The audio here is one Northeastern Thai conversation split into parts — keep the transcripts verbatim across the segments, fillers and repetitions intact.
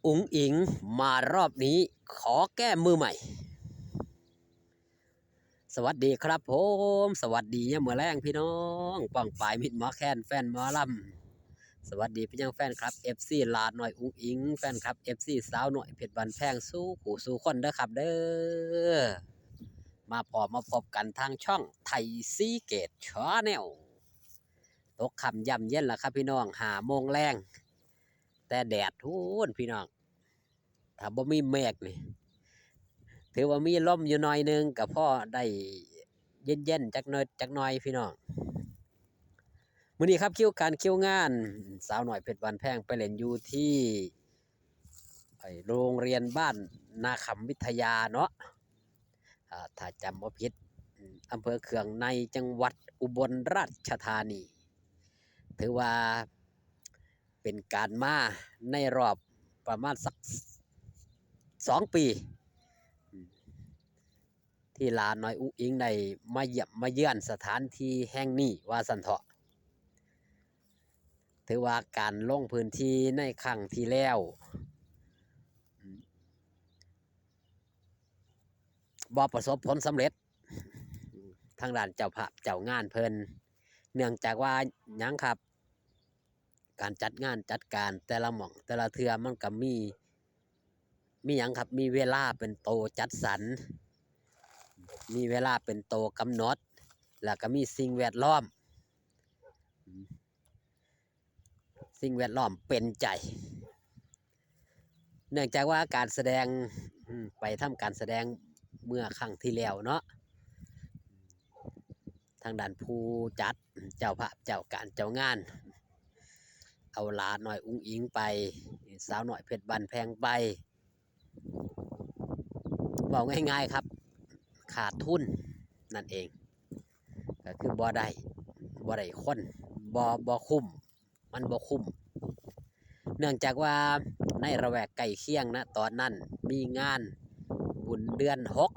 อุ๋งอิ๋งมารอบนี้ขอแก้มือใหม่ สวัสดีครับผม สวัสดียามมื้อแลงพี่น้อง ป้องปายมิตรหมอแคน แฟนหมอลำ สวัสดีไปยังแฟนคลับ เอฟซี หลาน้อยอุ๋งอิ๋ง แฟนคลับ เอฟซี สาวน้อยเพชรบ้านแพง สู่ผู้สู่คนเด้อครับเด้อ มาพ้อมาพบกันทางช่องไทยศรีเกต Channel ตกค่ำย่ำเย็นแล้วครับพี่น้อง ห้าโมงแลง แต่แดด ฮู้นพี่น้อง ถ้าบ่มีเมฆนี่ ถือว่ามีลมอยู่หน่อยหนึ่ง ก็พอได้เย็นๆ จักหน่อย จักหน่อยพี่น้อง มื้อนี้ครับ คิวการคิวงาน สาวน้อยเพชรบ้านแพงไปเล่นอยู่ที่ ไอ้โรงเรียนบ้านนาคำวิทยาเนาะ อ่า ถ้าจำบ่ผิด อืม อำเภอเคืองใน จังหวัดอุบลราชธานี ถือว่าเป็นการมาในรอบประมาณสักสองปี อืม ที่หลาน้อยอุ๋งอิ๋งได้มาเยี่ยมมาเยือนสถานที่แห่งนี้ว่าซั่นเถาะ ถือว่าการลงพื้นที่ในครั้งที่แล้ว อืม บ่ประสบผลสำเร็จ ทางด้านเจ้าภาพเจ้างานเพิ่น เนื่องจากว่าหยังครับ การจัดงานจัดการแต่ละหม่องแต่ละเทื่อมันก็มี มีหยังครับ มีเวลาเป็นโตจัดสรร มีเวลาเป็นโตกำหนด แล้วก็มีสิ่งแวดล้อม สิ่งแวดล้อมเป็นใจ เนื่องจากว่าการแสดง อืม ไปทำการแสดงเมื่อครั้งที่แล้วเนาะ ทางด้านผู้จัด เจ้าภาพ เจ้าการ เจ้างาน เอาหลาน้อยอุ๋งอิ๋งไป สาวน้อยเพชรบ้านแพงไป เว้าง่ายๆครับ ขาดทุนนั่นเอง ก็คือบ่ได้ บ่ได้คน บ่ บ่คุ้ม มันบ่คุ้ม เนื่องจากว่าในระแวกใกล้เคียงนะ ตอนนั้นมีงานบุญเดือนหก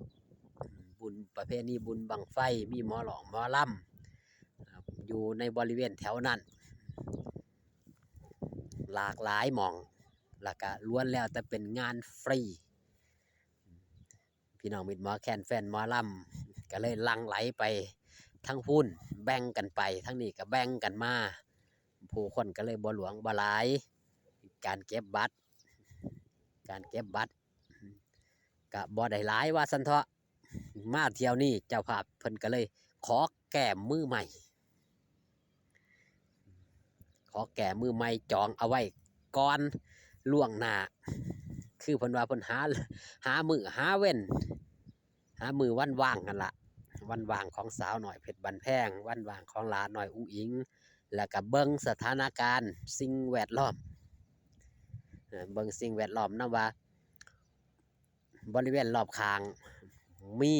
บุญประเพณีบุญบั้งไฟ มีหมอร้องหมอลำ อยู่ในบริเวณแถวนั้น หลากหลายหม่อง แล้วก็ล้วนแล้วแต่เป็นงานฟรี พี่น้องมิตรหมอแคน แฟนหมอลำ ก็เลยหลั่งไหลไปทั้งพู้น แบ่งกันไป ทั้งนี้ก็แบ่งกันมา ผู้คนก็เลยบ่หลวงบ่หลาย การเก็บบัตร การเก็บบัตร ก็บ่ได้หลายว่าซั่นเถาะ มาเที่ยวนี้เจ้าภาพเพิ่นก็เลยขอแก้มือใหม่ ขอแก้มือใหม่ จองเอาไว้ก่อนล่วงหน้า คือเพิ่นว่าเพิ่นหา หามื้อหาเว็น หามื้อวันว่างนั่นล่ะ วันว่างของสาวน้อยเพชรบ้านแพง วันว่างของหลาน้อยอุ๋งอิ๋ง แล้วก็เบิ่งสถานการณ์สิ่งแวดล้อม เอ่อ เบิ่งสิ่งแวดล้อมนำว่า บริเวณรอบข้างมี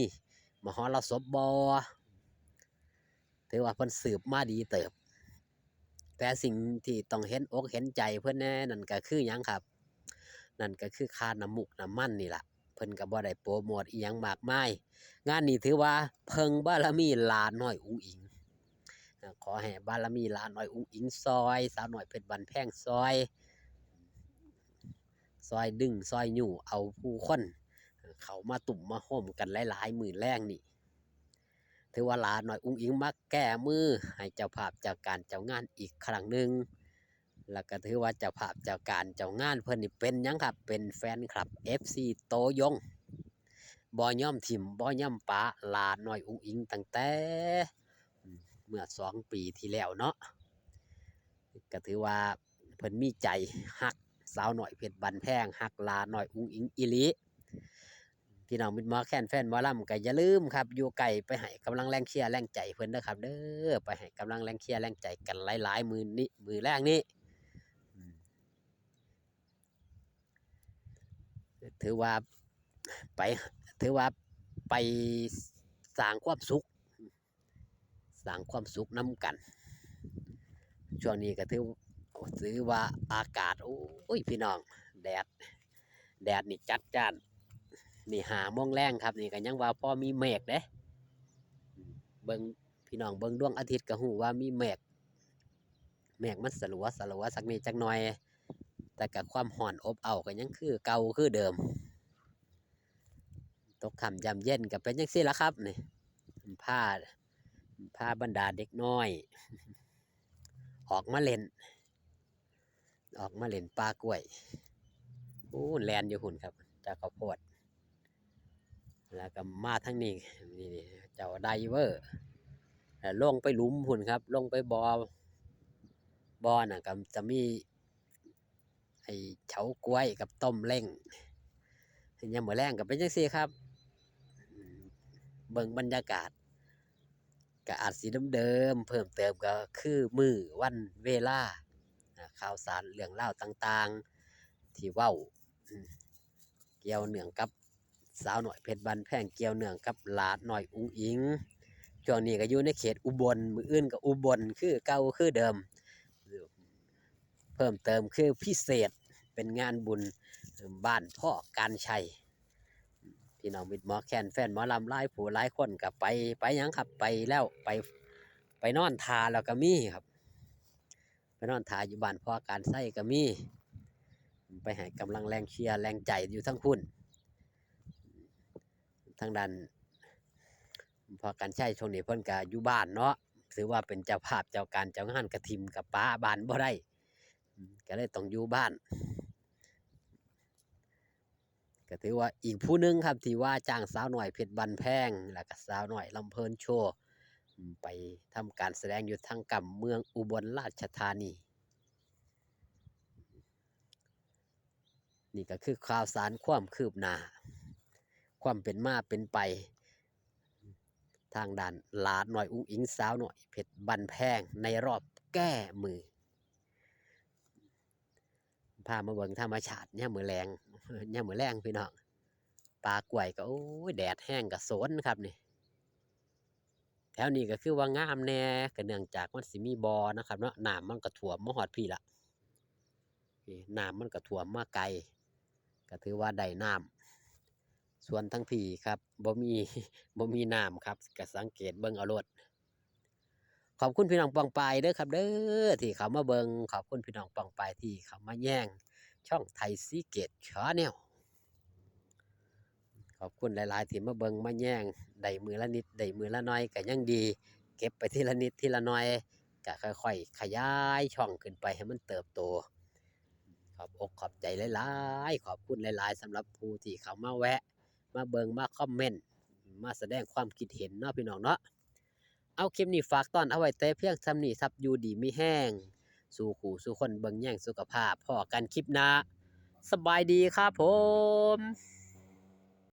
มหรสพบ่ ถือว่าเพิ่นสืบมาดีเติบ แต่สิ่งที่ต้องเห็นอกเห็นใจเพิ่นแหน่นั่นก็คือหยังครับ นั่นก็คือค่าน้ำมูกน้ำมันนี่ล่ะ เพิ่นก็บ่ได้โปรโมทอิหยังมากมาย งานนี้ถือว่าเพิ่งบารมีหลาน้อยอุ๋งอิ๋ง ขอให้บารมีหลาน้อยอุ๋งอิ๋งซอย สาวน้อยเพชรบ้านแพงซอย ซอยดึงซอยยู้เอาผู้คนเข้ามาตุ้มมาโฮมกันหลายๆมื้อแลงนี่ ถือว่าหลาน้อยอุ๋งอิ๋งมาแก้มือให้เจ้าภาพเจ้าการเจ้างานอีกครั้งหนึ่ง แล้วก็ถือว่าเจ้าภาพเจ้าการเจ้างานเพิ่นนี่เป็นหยังครับ เป็นแฟนคลับ เอฟซี ตัวยง บ่ยอมถิ่มบ่ยอมปะหลาน้อยอุ๋งอิ๋งตั้งแต่ อืม เมื่อสองปีที่แล้วเนาะ ก็ถือว่าเพิ่นมีใจฮักสาวน้อยเพชรบ้านแพง ฮักหลาน้อยอุ๋งอิ๋งอีหลี พี่น้องมิตรหมอแคน แฟนหมอลำ ก็อย่าลืมครับ อยู่ใกล้ไปให้กำลังแรงเชียร์แรงใจเพิ่นเด้อครับเด้อ ไปให้กำลังแรงเชียร์แรงใจกันหลายๆมื้อนี้ มื้อแลงนี้ อืม ถือว่าไป ถือว่าไปสร้างความสุข สร้างความสุขนำกัน ช่วงนี้ก็ถือ ถือว่าอากาศ โอ้ย พี่น้อง แดด แดดนี่จัดจ้าน นี่ห้าโมงแลงครับ นี่ก็ยังว่าพอมีเมฆเด้ เบิ่ง พี่น้องเบิ่งดวงอาทิตย์ก็ฮู้ว่ามีเมฆ เมฆมันสลัวสลัวสักนิดจักหน่อย แต่ก็ความร้อนอบอ้าวก็ยังคือเก่าคือเดิม ตกค่ำยามเย็นก็เป็นจั่งซี้ล่ะครับนี่ พา พาบรรดาเด็กน้อย ออกมาเล่น ออกมาเล่นป่ากล้วย โอ้ แล่นอยู่พุ้นครับ จากข้าวโพด แล้วก็มาทางนี้ นี่ เจ้าไดเวอร์ แล้วลงไปหลุมพุ้นครับ ลงไปบ่อ บ่อน่ะก็จะมี ไอ้เฉาก๊วยกับต้มเล้ง ยามมื้อแลงก็เป็นจั่งซี้ครับ เบิ่งบรรยากาศ ก็อาจสิเดิมๆ เพิ่มเติมก็คือมื้อวันเวลา อ่า ข่าวสารเรื่องราวต่างๆ ที่เว้า อืม เกี่ยวเนื่องกับสาวน้อยเพชรบ้านแพง เกี่ยวเนื่องกับหลาน้อยอุ๋งอิ๋ง ช่วงนี้ก็อยู่ในเขตอุบล มื้ออื่นก็อุบลคือเก่าคือเดิม เพิ่มเติมคือพิเศษ เป็นงานบุญบ้านพ่อการชัย พี่น้องมิตรหมอแคน แฟนหมอลำหลายผู้หลายคนก็ไป ไปหยังครับ ไปแล้ว ไป ไปนอนท่าแล้วก็มีครับ ไปนอนท่าอยู่บ้านพ่อการชัยก็มี ไปให้กำลังแรงเชียร์แรงใจอยู่ทั้งพุ้น ทางด้านพ่อการชัยช่วงนี้เพิ่นก็อยู่บ้านเนาะ ถือว่าเป็นเจ้าภาพเจ้าการเจ้างาน กะถิ่นกะปาบ้านบ่ได้ อืม ก็เลยต้องอยู่บ้าน ก็ถือว่าอีกผู้หนึ่งครับ ที่ว่าจ้างสาวน้อยเพชรบ้านแพง แล้วก็สาวน้อยลำเพลินโชว์ อืม ไปทำการแสดงอยู่ทางกำเมืองอุบลราชธานี นี่ก็คือข่าวสารความคืบหน้า ความเป็นมาเป็นไป ทางด้านหลาน้อยอุ๋งอิ๋งสาวน้อยเพชรบ้านแพงในรอบแก้มือ พามาเบิ่งธรรมชาติยามมื้อแลง ยามมื้อแลงพี่น้อง ป่ากล้วยก็ โอ้ย แดดแฮงก็สนครับนี่ แถวนี้ก็คือว่างามแน่ ก็เนื่องจากมันสิมีบ่อนะครับเนาะ น้ำมันก็ท่วมมาฮอดพี้ละ นี่ น้ำมันก็ท่วมมาไกล ก็ถือว่าได้น้ำ ส่วนทางพี้ครับ บ่มี บ่มีน้ำครับ ก็สังเกตเบิ่งเอาโลด ขอบคุณพี่น้องป้องปายเด้อครับเด้อ ที่เข้ามาเบิ่ง ขอบคุณพี่น้องป้องปายที่เข้ามาแย่งช่องไทยซีเกตแชนแนล ขอบคุณหลายๆ ที่มาเบิ่งมาแย่ง ได้มื้อละนิด ได้มื้อละน้อยก็ยังดี เก็บไปทีละนิดทีละน้อย ก็ค่อยๆ ขยายช่องขึ้นไปให้มันเติบโต ขอบอกขอบใจหลายๆ ขอบคุณหลายๆ สำหรับผู้ที่เข้ามาแวะ มาเบิ่ง มาคอมเมนต์ มาแสดงความคิดเห็นเนาะพี่น้องเนาะ เอาคลิปนี้ฝากต้อนเอาไว้แต่เพียงส่ำนี้ครับ อยู่ดีมีแฮง สู่คู่สู่คน เบิ่งแยงสุขภาพ พ้อกันคลิปหน้า สบายดีครับผม